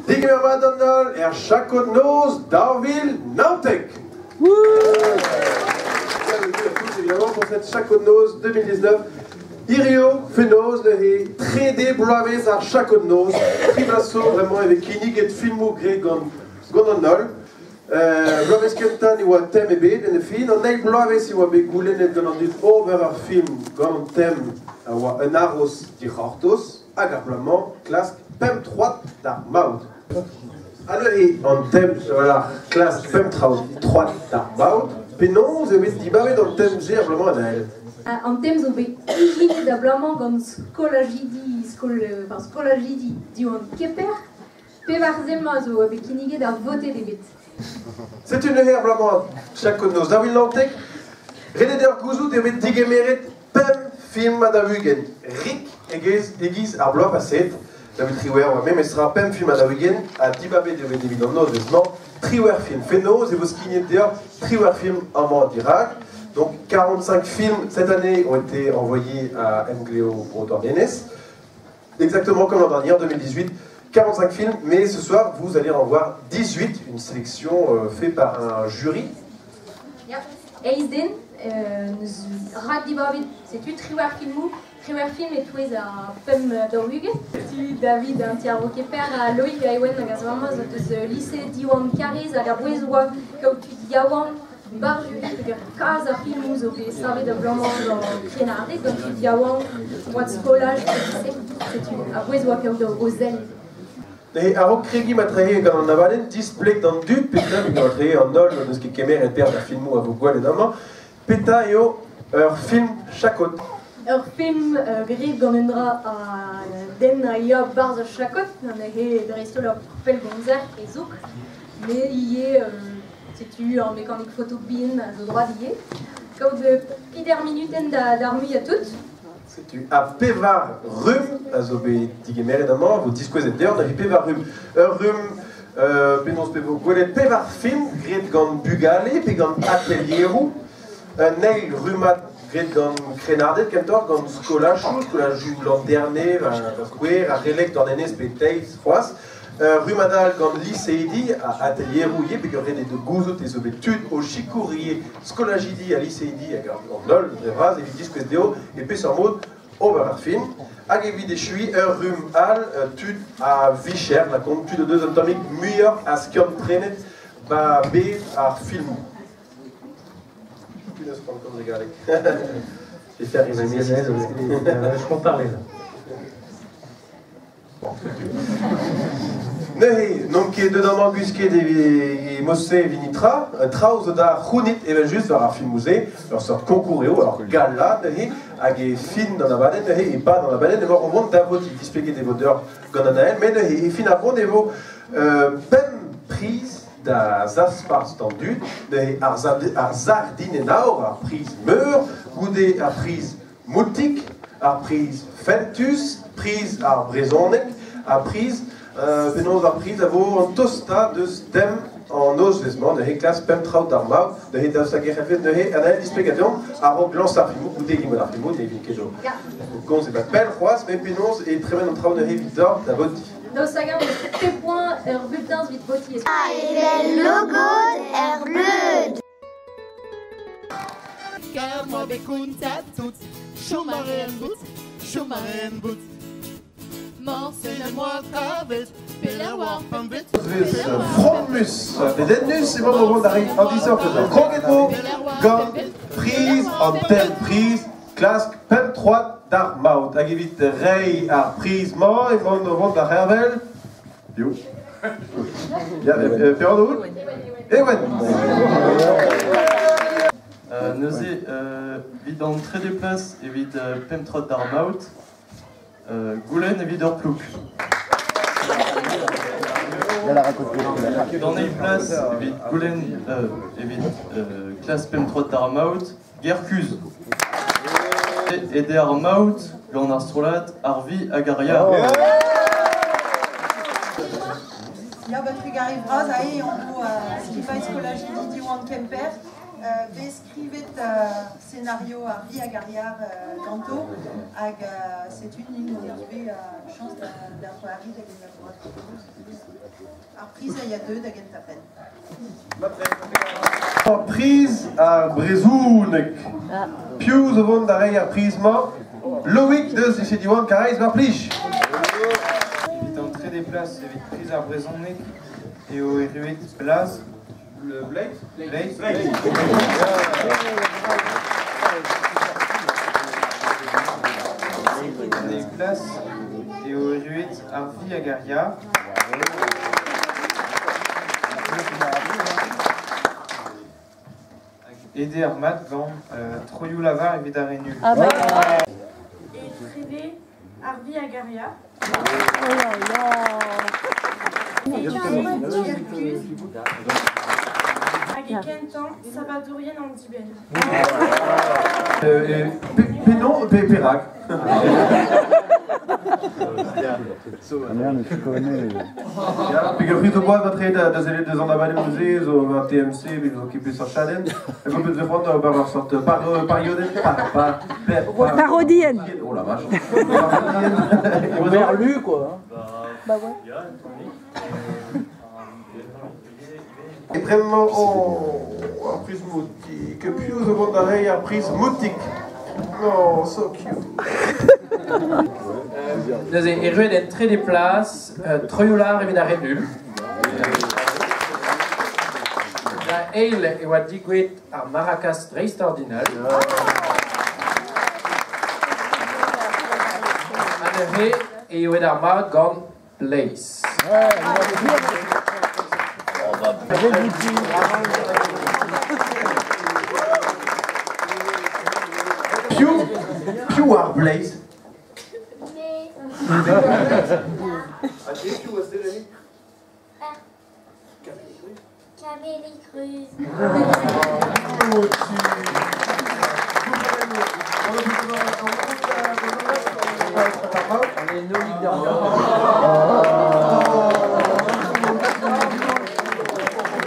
Degemer mat d'an holl er Chakod Noz 2019. Bienvenue à tous évidemment pour cette Chakod Noz 2019. Hirio, fenoz neuze trede bloavezh ar Chakod Noz. Tri bloaz zo vraiment e vez kinniget filmoù graet gant gant an holl. Bloavezh kentañ ne oa tem ebet en e fin. An eil bloavezh e oa bet goulennet gant an dud ober ur film gant an tem a oa un haroz dic'hortoz hag ar bloaz-mañ klask pemp troad d'ar maout. Ha neuze an tem voilà, klask pemp troad d'ar maout. Penaos eo bet dibabet an tem-se ar bloaz-mañ Anaël? An tem zo bet ijinet ar bloaz-mañ gant skolajidi skol, enfin, skolajidi Diwan Kemper. Pevar zen-mañ zo bet kinniget ar voted ebet. Setu neuze ar bloaz-mañ Chakod Noz 2019. Ret eo deoc'h gouzout eo bet digemeret pemp film ha 40. Rik e-giz, e-giz ar bloaz paseet. 2018 oa memestra pemp film ha 40 ha dibabet eo bet evit an nozvezh-mañ triwec'h film. Fenoz e vo skignet deoc'h triwec'h film amañ dirak. Donc 45 films cette année ont été envoyés à Emgleo Bro Douarnenez. Exactement comme l'an dernier, en 2018, 45 films, mais ce soir, vous allez en voir 18, une sélection faite par un jury. Ya, eizh den, neus rakdibabet, setu triwec'h filmoù, triwec'h film e-touez ar pemp 40. Setu David an Tiarvo Keper ha Loïc Aewen hag a zo amañ zo deus lise Diwan Kariz hag a-bouez oa kaout tud yaouank Bar juri peger kalz a filmoù zo bet savet abalamour gant krennarded, gant tud yaouank, oad skolaj, lise. Setu a-bouez oa kaout o sell. Neuze, a-raok kregiñ matrehe gant an abadenn, displeg d'an dud petra evit matrehe an holl n'o deus ket kemeret perzh er filmoù a vo gwelet amañ. Petra eo ur film chakod? Ur film graet gant un dra a denn a ya 'barzh ur chakod, anezhe dreist-holl ur pellgomzer e zoug, met ivez Setu ur mekanik foto bihan a zo droad ivez. Kaout peder minutenn d'ar muiañ tout. Setu ha pevar rumm a zo bet digemeret amañ, a vo diskouezet deoc'h neuze pevar rumm. Ur rumm penaos pe vo gwelet pevar film graet gant bugale pe gant atelieroù. Un eil rummad graet gant krennarded kentoc'h, gant skolajoù, skolajoù Landerne, da skouer, ar Releg Douarnenez pe Teiz c'hoazh. Ur rummad all gant liseidi ha atelieroù ivez peogwir ret eo gouzout ez zo bet tud o sikour ivez skolajidi ha liseidi hag an holl dre vras evit diskouez dezho e peseurt mod ober ar film. Hag evit echuiñ ur rumm all tud a vicher, lakaomp tud o deus un tammig muioc'h a skiant-prenet ba bed ar filmoù. Tu n'eus c'hoant komz e galleg. Je vais faire Je compte parler là. Neuze, n'omp ket deut amañ gwisket e mod-se evit netra. Traoù zo da c'hounit evel-just war ar filmoù-se. Ur seurt koñkour eo, ur gala neuze, hag e fin an abadenn neuze, e-pad an abadenn emaoc'h o vont da votiñ. Displeget e vo deoc'h gant Anaël, met neuze, e fin ar vont e vo pemp priz da zasparzh d'an dud. Neuze, ar sardinenn aour, ar priz meur, goude ar priz Moutig, ar priz fentus, priz ar brezhoneg, ha priz penaos ar priz a vo an tostañ deus tem an nozvezh-mañ, neuze klask pemp traoù d'ar maout, neuze daoust hag e c'hellfed neuze Anaël displegañ deomp a-raok lañs ar filmoù, goude emañ ar filmoù, ne vin ket o komz e-pad pell c'hoazh, met penaos e tremen an traoù neuze evit deoc'h da votiñ. Daoust hag-eñ pep poent ur bulletin evit votiñ. Evel logod er bleud. Kar moa bet kontet tout, chom a rean bout, chom a rean bout. Morse n'em boa kavet, pelec'h oa ar pempvet. Vez fromus dedennus emañ o vont da reiñ an disoc'h eus ar kroget vo gant priz an tenn priz klask pemp troad d'ar maout. Hag evit reiñ ar priz-mañ emaon o vont da c'hervel Piv? Ya, peoc'h out? Ewen! Neuze, evit an trede plas, evit pemp troad d'ar maout, goulenn evit ur plouk. D'an eil plas, evit goulenn evit klas pemp troad d'ar maout, Gerkuz. Ede ar maout gant ar strollad Ar Vi hag ar Ya. Ya, ba trugarez bras ae anv skipailh skolajidi Diwan Kemper. Bet skrivet scenario ar vi hag ar yar ganto, hag setu nin hon eus bet chañs da c'hoari da gentañ. Ar priz a ya deuet da gentañ penn. Ar priz ar brezhoneg. Piv zo vont da reiñ ar priz-mañ? Loïc deus lise Diwan Karaez mar plij. Evit an trede plas evit priz ar brezhoneg eo erruet Blaz. Le Bleiz. Bleiz. An eil plas eo erruet ar vi hag ar yar. Hag aet eo ar mat gant troioù lavar evit ar re nul. Ah bah. E trede ar vi hag ar yar. Oh là là. Hag e kentañ sabadourien an dibenn. Penaos pe perak? Ya, peogwir zo boaz matre da sellet deus an abadenn neuze zo war TMC evit zo ket peseurt chadenn. E vo bet c'hoant da ober ur sort pariodenn par Parodienn. Oh la vache. Merlu quoi. Bah ouais. E bremañ oh, ar priz moutik. Piv zo vont da reiñ ar priz moutik? Oh, so cute. Neuze, erruet en trede plas, troioù lar evit ar re nul. Da eil e oa digouet ar maracas dreistordinal. Ha neuze e oet ar mat gant Blaze. Piv ar Blaze? Ha piv a se Camélie Cruz.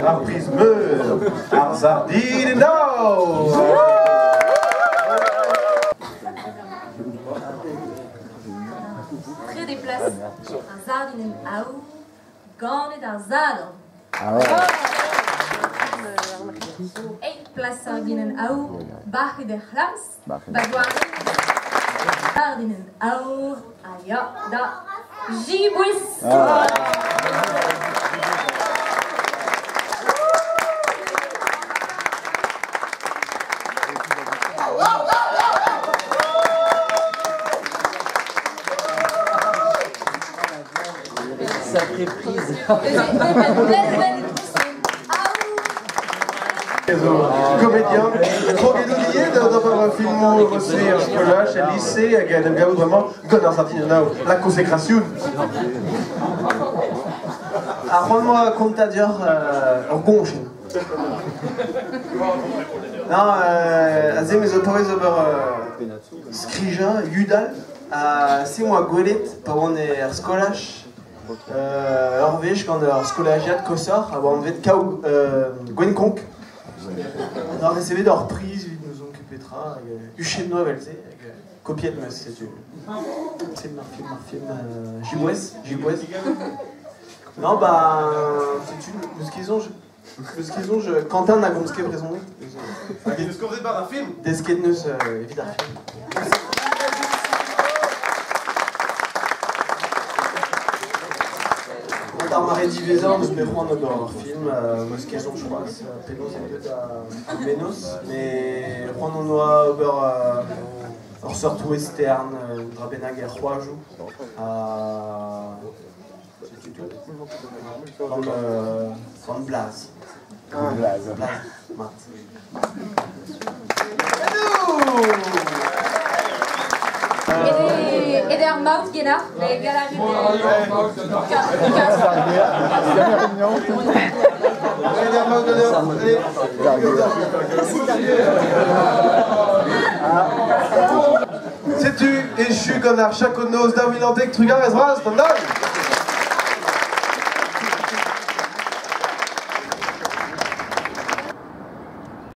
Ar priz meur, ar sardinenn aour. Trede plas, ar sardinenn aour, ganet ar Sadorn. Eil plas sardinenn aour, bac'het er c'hlas, ba doare sardinenn aour, a ya da Gibouez. Sacrée prise. Comédien, kroget on d'ober ur filmoù eus ar skolaj, el lise, hag en em gavout vraiment gant ar sardinenn aour, la consécration. Ar c'hoant moa kontañ deoc'h ur goñchenn. Non, aze me zo paouez ober skrijañ, yudal, ha se moa gwelet pa oan er skolaj ur wech gant ur skolajiad koshoc'h a oa anvet Kaou Gwenkonk. On a resevet ur priz evit n'ouzon ket petra, hag huchet noa evel-se, hag kopiet 'm eus, setu. Film, ar film, ar film, Gibouez, Gibouez. Non, bah, setu, n'eus ket soñj, n'eus ket soñj, Quentin na gomz ket brezhoneg. Hag eus komzet war ar film? Desket neus evit ar film. Ar mare diwezhañ eus bet c'hoant ober ur film, meus ket soñj c'hoazh penaos eo deuet ar mennozh, met c'hoant hon oa ober ur seurt western, un dra bennak er c'hoajoù. Ha setu tout. Gant Blaz. Blaz. Blaz, mat. Ede ar maout genac'h, le galarit Setu echu gant ar chakonoz 2019 trugarez bras d'an holl.